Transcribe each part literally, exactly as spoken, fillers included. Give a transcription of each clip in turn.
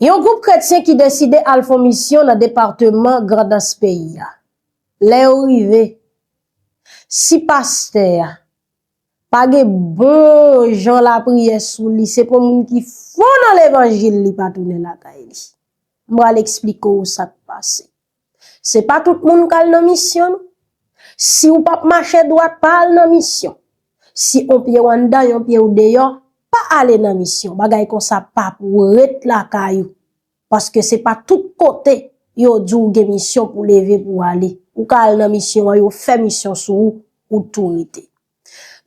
Yon gwoup kretyen ki deside al fè yon misyon nan depatman Grandans peyi a. Lè yo rive, si pastè a pa gen bon jan lapriyè sou li, se pou moun ki fon nan levanjil li pa tounen lakay li. M pral eksplike w sa k pase. Se pa tout moun k al nan misyon, non. Si w p ap mache dwat, pa al nan misyon. Si yon pye w anndan, yon pye w deyò, pa ale nan misyon. Bagay konsa pa pou w, ret lakay ou. Paske se pa tout kote yo di w gen misyon pou leve pou w ale. Ou ka al nan misyon an, yo fè misyon sou ou, ou tou rete.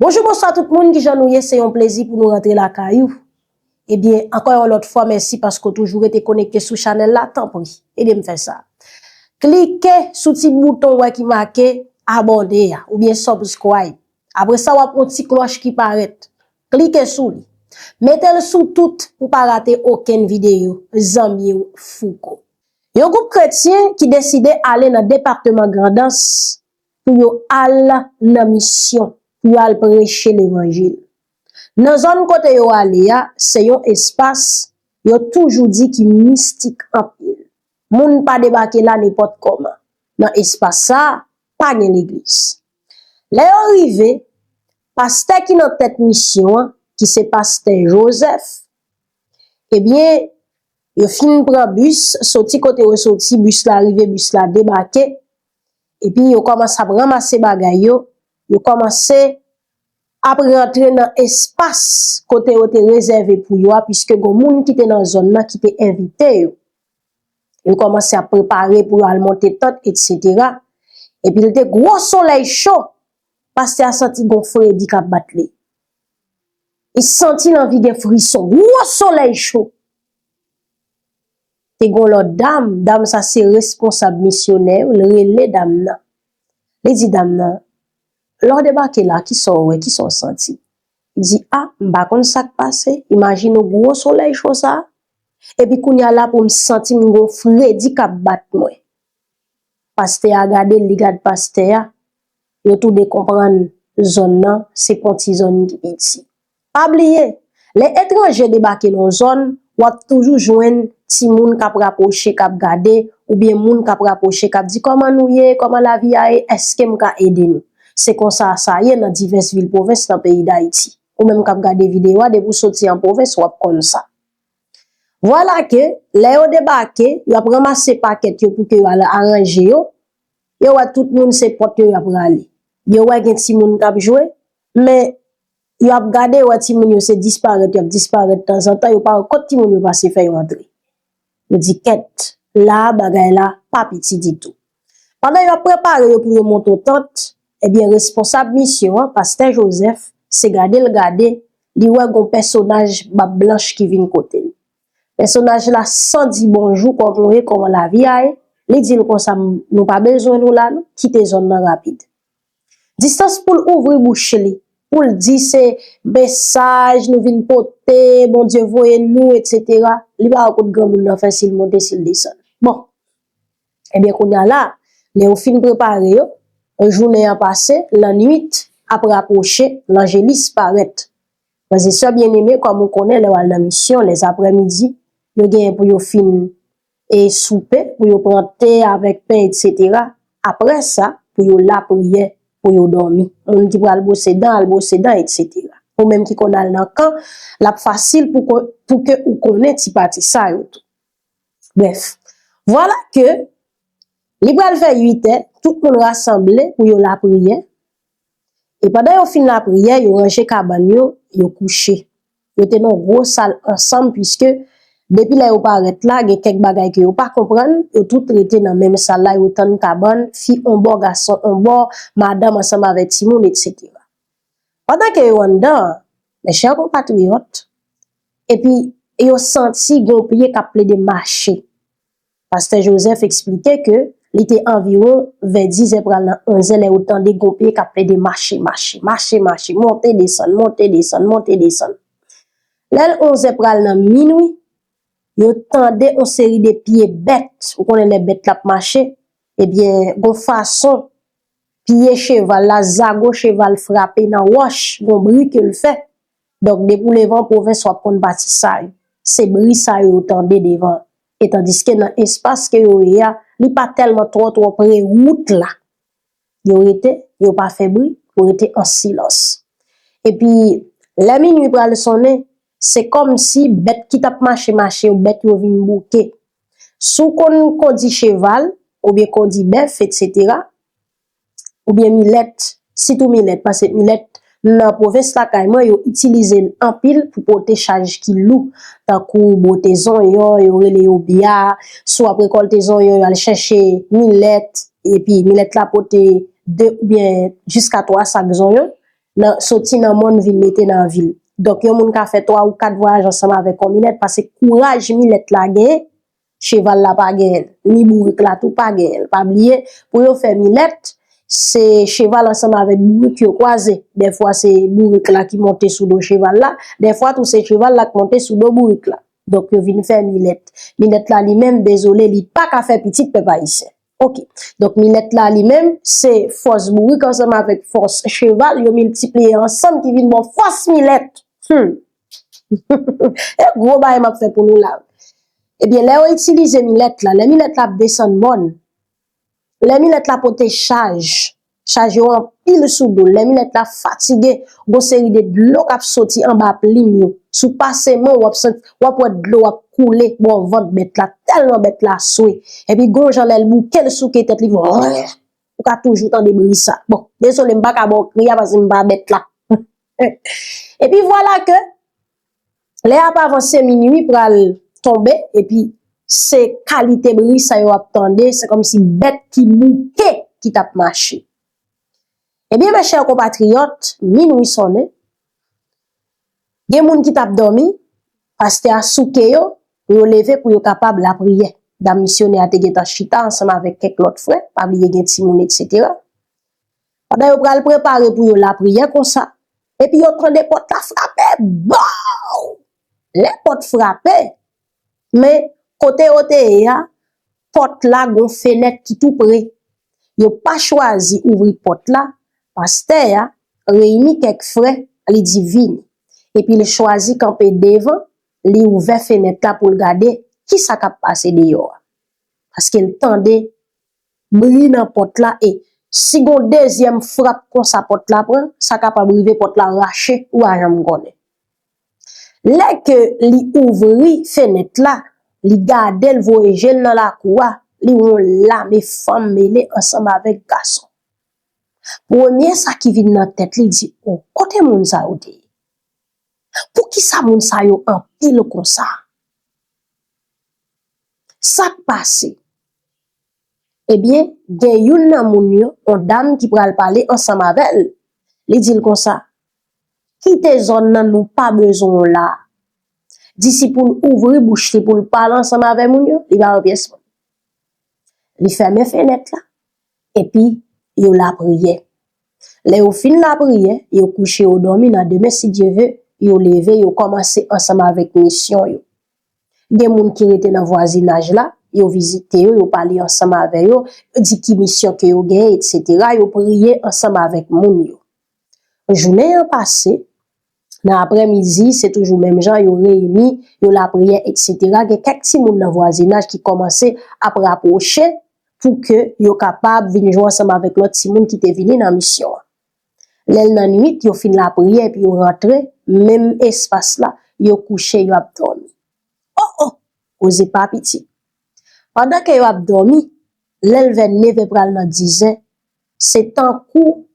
Bonjou, bonswa tout moun, kijan nou ye? Se yon plezi pou nou rantre lakay ou. Ebyen, ankò yon lòt fwa, mèsi paske w toujou rete konekte sou chanèl la, tanpri, ede m fè sa. Klike sou ti bouton w wè ki make abòne a, oubyen subscribe. Apre sa, w ap wè yon ti klòch ki parèt. Klike sou li. Mete l sou tout pou w pa rate okenn videyo, zanmi w Fouco. Yon gwoup kretyen ki deside ale nan depatman Grandans pou yo al nan misyon, pou yo al preche levanjil. Nan zòn kote yo ale a, se yon espas yo toujou di ki mistik anpil. Moun pa debake la nenpòt kòman. Nan espas sa a, pa gen legliz. Lè yo rive, pastè ki nan tèt misyon an, ki se pastè Joseph, ebyen, yo fin pran bis, soti kote yo soti, bis la rive, bis la debake, epi yo kòmanse ap ranmase bagay yo, yo kòmanse ap rantre nan espas kote yo te rezève pou yo a, piske gon moun ki te nan zòn nan ki te envite yo. Yo kòmanse ap prepare pou yo al monte tant, etsetera. Epi l te gwo solèy cho, pastè a santi gon fredi k ap bat li. Li santi l anvi gen frison, gwo solèy cho. Te gon lòt dam, dam sa se responsab misyonè yo, l rele dam nan. Li di dam nan, lè w debake la, kisa w wè, kisa w santi? Li di, a, m pa konn sa k pase, imajine w gwo solèy cho sa, epi kounye a la pou m santi m gon fredi k ap bat mwen. Pastè a gade l, li gad pastè a, yo toude konprann zòn nan se pa yon ti zòn ki piti. Pa bliye, lè etranje debake nan yon zòn, w ap toujou jwenn timoun k ap rapwoche, k ap gade, oubyen moun k ap rapwoche, k ap di, kòman nou ye, kòman lavi a ye, èske m ka ede nou? Se konsa sa ye nan divès vil pwovens nan peyi Dayiti. Ou menm k ap gade videyo a, depi w soti an pwovens, w ap konn sa. Vwala ke, lè yo debake, y ap ranmase pakèt yo pou ke yo al aranje yo, yo wè tout moun se pòt yo y ap rale. Yo wè gen timoun k ap jwe, men y ap gade, yo wè timoun yo se disparèt, y ap disparèt tanzantan, yo pa wè kot timoun yo pase fè yo antre. Yo di, kèt, la a bagay la pa piti ditou. Pandan y ap prepare yo pou yo monte yon tant, ebyen, responsab misyon an, pastè Joseph, se gade l gade, li wè gon pèsonaj bab blanch ki vin kote l. Pèsonaj la, san di bonjou, kòman w ye, kòman lavi a ye, li di l konsa, nou pa bezwen nou la non, kite zòn nan rapid. Distans pou l ouvri bouch li, pou l di se mesaj nou vin pote, Bondye voye nou, etsetera, li pa wè kot granmoun nan fè, si l monte, si l desann. Bon, ebyen, kounye a la, lè yo fin prepare yo, jounen an pase, lannwit ap rapwoche, lanjelis parèt. Frè e sè byeneme, kòm ou konnen, lè w al nan misyon, lèzaprèmidi, yo genyen pou yo fin e soupe, pou yo pran te avèk pen, etsetera. Apre sa, pou yo lapriyè, pou yo dòmi. Moun ki pral bwose dan, al bwose dan, etsetera. Ou menm ki konn al nan kan, l ap fasil pou ko-, pou ke ou konnen ti pati sa yo tou. Brèf, vwala ke li pral fè uit è, tout moun rasanble pou yo lapriyè. E pandan yo fin lapriyè, yo ranje kabann yo, yo kouche. Yo te nan yon gwo sal ansanm, piske depi lè yo parèt la, gen kèk bagay ke yo pa konprann, yo tout rete nan menm sal la, yo tann kabann, fi on bò, gason on bò, madanm ansanm avèk timoun, etsetera. Pandan ke yo anndan an, mes chers compatriotes, epi yo santi gon pye k ap plede mache. Pastè Joseph eksplike ke li te anviwon vè diz è pral nan onz è lè yo tande gon pye k ap plede mache, mache, mache, mache, monte, desann, monte, desann, monte, desann. Lè l onz è pral nan minwi, yo tande yon seri de pye bèt. Ou konnen lè bèt la ap mache, ebyen, gon fason pye cheval la, zago cheval frape nan wòch, gon bri ke l fè. Donk, depi w leve an pwovens, w ap konn pati sa yo. Se bri sa yo tande devan. E tandiske nan espas ke yo ye a, li pa tèlman twò, twò pre wout la. Yo rete, yo pa fè bri, yo rete an silans. Epi, lè minui pral sonnen, se kòmsi bèt ki t ap mache, mache yo, bèt yo vin bouke. Si w konn kondi cheval, oubyen kondi bèf, etsetera, oubyen milèt, sitou milèt, paske milèt nan pwovens lakay mwen, yo itilize l anpil pou pote chaj ki lou, tankou bwote zonyon, yo rele yo bya, si w ap rekòlte zonyon, yo al chèche milèt, epi milèt la pote de oubyen jiska twa sak zonyon, nan, soti nan mòn vin mete nan vil. Donk, yon moun ka fè twa ou kat vwayaj ansanm avèk yon milèt, paske kouraj milèt la genyen, cheval la pa genyen l, ni bourik la tou pa genyen l. Pa bliye, pou yo fè milèt, se cheval ansanm avèk bourik yo kwaze. Dèfwa se bourik la ki monte sou do cheval la, dèfwa tou se cheval la k monte sou do bourik la. Donk yo vin fè milèt. Milèt la li menm, dezole, li pa ka fè pitit pèp ayisyen. Oke. Donk milèt la li menm, se fòs bourik ansanm avèk fòs cheval, yo miltipliye ansanm ki vin bon fòs milèt. Hmm. E gwo bagay m ap fè pou nou la. Ebyen, lè yo itilize milèt la, lè milèt la ap desann mòn, lè milèt la pote chaj, chaj yo anpil sou do l, lè milèt la fatige, gon seri de dlo k ap soti anba plim yo. Si w pase men w, w ap santi, w ap wè dlo ap koule bò vant bèt la, tèlman bèt la swe. Epi gon jan lè l bouke l souke tèt li, ou ka toujou tande bri sa. Bon, dezole, m pa ka ba w kri a paske m pa bèt la. Epi vwala ke lè ap avanse, minui pral tonbe, epi se kalite bri sa yo ap tande, se kòmsi bèt ki bouke ki t ap mache. Ebyen, mes chers compatriotes, minui sonnen. Gen moun ki t ap dòmi, pastè a souke yo, pou yo leve, pou yo kapab lapriyè. Dam misyonè a te gentan chita ansanm avèk kèk lòt frè, pa bliye gen timoun, etsetera. Pandan yo pral prepare pou yo lapriyè konsa, epi yo tande pòt la frape, baw! Lè pòt frape, men kote yo te ye a, pòt la gon fenèt ki tou pre. Yo pa chwazi ouvri pòt la, pastè a reyini kèk frè, li di vini. Epi li chwazi kanpe devan, li ouvè fenèt la pou l gade kisa k ap pase deyò a. Paske l tande bri nan pòt la e si gon dezyèm frap konsa pòt la pran, sa kapab rive pòt la rache, ou pa janm konnen. Lè ke li ouvri fenèt la, li gade l voye je l nan lakou a, li wè yon lame fanm mele ansanm avèk gason. Premye sa ki vin nan tèt li di, o, kote moun sa yo te ye? Poukisa moun sa yo anpil konsa? Sa k pase? Ebyen, gen youn nan moun yo, yon dam ki pral pale ansanm avè l. Li di l konsa, kite zòn nan, nou pa bezwen w la. Di si pou l ouvri bouch li pou l pale ansanm avè moun yo, li pa wè pyès moun. Li fèmen fenèt la, epi yo lapriyè. Lè yo fin lapriyè, yo kouche, yo dòmi, nan demen, si Dye ve, yo leve, yo kòmanse ansanm avèk misyon yo. Gen moun ki rete nan vwazinaj la, yo vizite yo, yo pale ansanm avè yo, yo di ki misyon ke yo genyen, etsetera. Yo priye ansanm avèk moun yo. Jounen an pase, nan aprèmidi, se toujou menm jan, yo reyini, yo lapriyè, etsetera. Gen kèk timoun nan vwazinaj ki kòmanse ap rapwoche pou ke yo kapab vin jwe ansanm avèk lòt timoun ki te vini nan misyon an. Lè l nan nwit, yo fin lapriyè epi yo rantre, menm espas la, yo kouche, yo ap dòmi. O, o, koze pa piti. Pandan ke yo ap dòmi, lè l vè nevè pral nan dizè, se tankou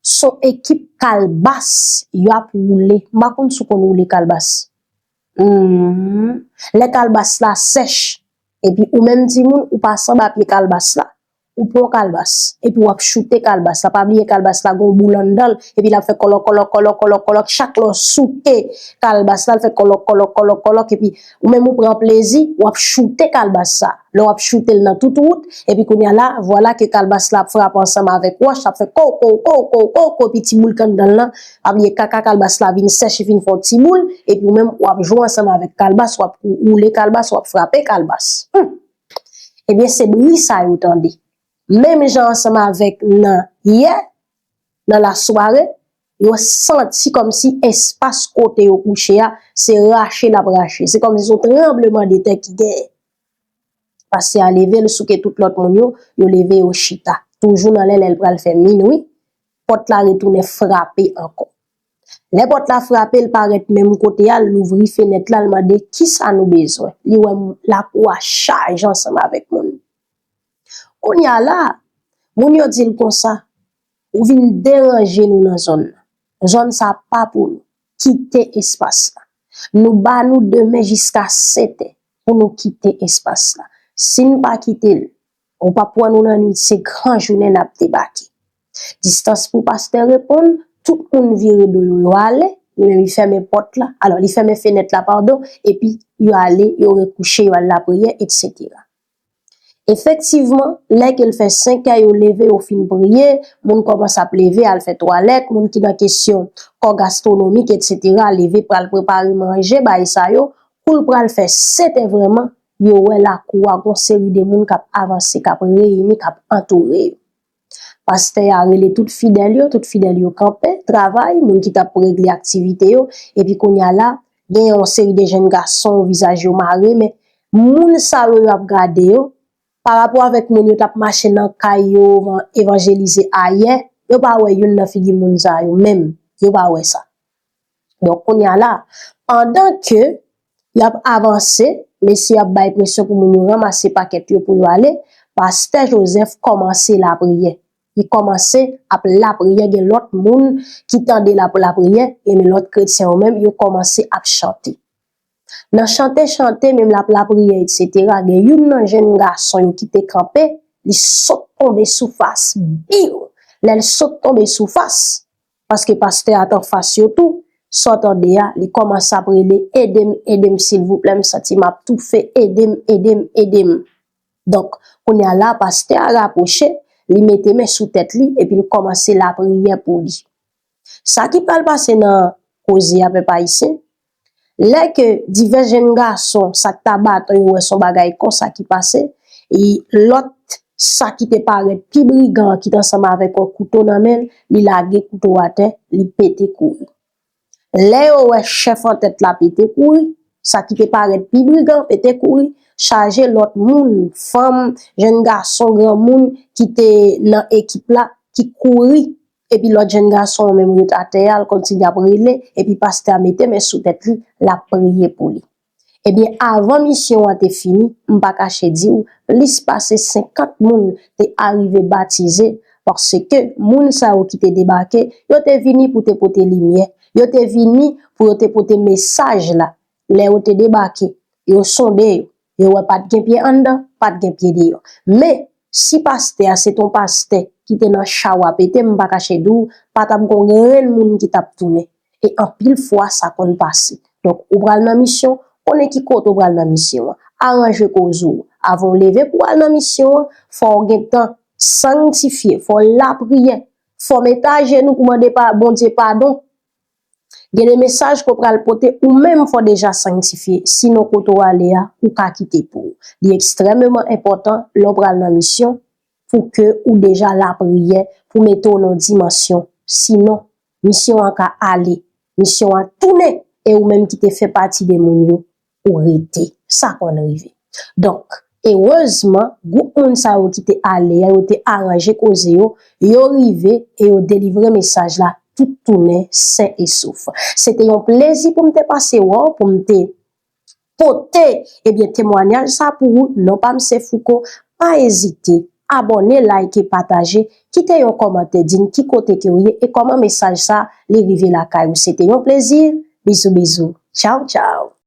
s on ekip kalbas y ap woule. M pa konn si w konn woule kalbas. Hmm. Lè kalbas la sèch, epi ou menm timoun, ou pase anba pye kalbas la, ou pran kalbas, epi w ap choute kalbas la. Pa bliye kalbas la gon boul anndan l, epi l ap fè kòlòk, kòlòk, kòlòk, kòlòk, kòlòk. Chak lè w souke kalbas la, l fè kòlòk, kòlòk, kòlòk, kòlòk, epi ou menm ou pran plezi, w ap choute kalbas sa. Lè w ap choute l nan tout wout, epi kounye a la, vwala ke kalbas la ap frape ansanm avèk wòch, l ap fè ko, ko, ko, ko, ko, ko, epi ti boul k anndan l lan, pa bliye kaka kalbas la vin sèch, vin fè yon ti boul, epi ou menm w ap jwe ansanm avèk kalbas, w ap woule kalbas, w ap frape kalbas. Hmm. Ebyen, se bri sa yo tande. Menm jan ansanm avèk nan yè, nan lasware, Yo santi kòmsi espas kote yo kouche a, se rache l ap rache. Se kòmsi se yon tranbleman de tè ki genyen. Pastè a leve, l souke tout lòt moun yo, yo leve, yo chita. Toujou nan lè, lè l pral fè minwi, pòt la retounen frape ankò. Lè pòt la frape, l parèt menm kote a, l louvri fenèt la, l mande, "Kisa nou bezwen?" Li wè lakou a chaje ansanm avèk moun. Kounye a la, moun yo di l konsa, "Ou vin deranje nou nan zòn nan. Zòn sa pa pou nou. Kite espas la. Nou ba nou demen jiska sèt è pou nou kite espas la. Si n pa kite l, ou p ap wè nou nan nwit, se gran jounen n ap debake." Distans pou pastè reponn, tout moun vire do yo, yo ale, li menm li fèmen pòt la, alò li fèmen fenèt la, padon, epi yo ale, yo rekouche, yo al lapriyè, etsetera. Efektivman, lè ke l fè senk è, yo leve, yo fin priye, moun kòmanse ap leve, al fè twalèt, moun ki nan kesyon kò gastwonomik, etsetera, leve, pral prepare manje, bagay sa yo, kou l pral fè sèt è vrèman, yo wè lakou a gon seri de moun k ap avanse, k ap reyini, k ap antoure yo. Pastè a rele tout fidèl yo, tout fidèl yo kanpe, travay, moun ki t ap regle aktivite yo, epi kounye a la, gen yon seri de jèn gason, vizaj yo mare, men moun sa yo, y ap gade yo, parapò avèk moun yo t ap mache nan kay yo, evan-, evanjelize ayè, yo pa wè youn nan figi moun sa yo menm, yo pa wè sa. Donk, kounye a la, pandan ke y ap avanse, mesye ap bay presyon pou moun yo ranmase pakèt yo pou yo ale, pastè Joseph kòmanse lapriyè. Li kòmanse ap lapriyè, gen lòt moun ki tande l ap lapriyè, e men lòt kretyen yo menm, yo kòmanse ap chante. Nan chante, chante, menm l ap lapriyè, etsetera, gen youn nan jèn gason yo ki te kanpe, li sot tonbe sou fas, biw! Lè l sot tonbe sou fas, paske pastè a t anfas yo tou, sa w tande a, li kòmanse ap rele, "Ede m, ede m, silvouplè, m santi m ap toufe, ede m, ede m, ede m." Donk, kounye a la, pastè a rapwoche, li mete men sou tèt li, epi l kòmanse lapriyè pou li. Sa ki pral pase nan koze a, pèp ayisyen, lè ke divès jèn gason, sa k ta baton yo, wè s on bagay konsa ki pase, e lòt, sa ki te parèt pi brigan an, ki t ansanm avèk yon kouto nan men l, li lage kouto atè, li pete kouri. Lè yo wè chèf antèt la pete kouri, sa ki te parèt pi brigan pete kouri, chaje lòt moun, fanm, jèn gason, granmoun ki te nan ekip la, ki kouri, epi lòt jèn gason an menm ret atè a, l kontinye ap rele, epi pastè a mete men sou tèt li, l ap priye pou li. Ebyen, avan misyon an te fini, m pa kache di w, plis pase senkant moun te arive batize, paske moun sa yo ki te debake, yo te vini pou te pote limyè, yo te vini pou yo te pote mesaj la. Lè yo te debake, yo sonde yo, yo wè pa t gen pye anndan, pa t gen pye deyò. Men, si pastè a se t on pastè ki te nan cha w a pete, m pa kache di w, pa t ap gon grenn moun ki t ap tounen. E anpil fwa, sa konn pase. Donk, ou pral nan misyon, konnen ki kote w pral nan misyon an. Aranje koze w. Avan w leve pou w al nan misyon an, fò w gentan sangtifye, fò w lapriyè, fò w met ajenou pou mande pa, Bondye padon. Gen de mesaj ke w pral pote, ou menm fò w deja sangtifye. Sinon, kote w ale a, ou ka kite pou ou. Li ekstrèmeman enpòtan lè w pral nan misyon, pou ke ou deja lapriyè, pou mete w nan dimansyon. Sinon, misyon an ka ale, misyon an tounen, e ou menm ki te fè pati de moun yo, ou rete. Sa konn rive. Donk, erezman, gwoup moun sa yo ki te ale a, yo te aranje koze yo, yo rive e yo delivre mesaj la, tout tounen sen e sof. Se te yon plezi pou m te pase wè w, pou m te pote, ebyen, temwanyaj sa pou ou. Non pa m se Fouco. Pa ezite, abòne, like, pataje, kite yon kòmantè, di n ki kote ke w ye e kòman mesaj sa li rive lakay ou. Se te yon plezi. Bizou, bizou. Tchaw, tchaw.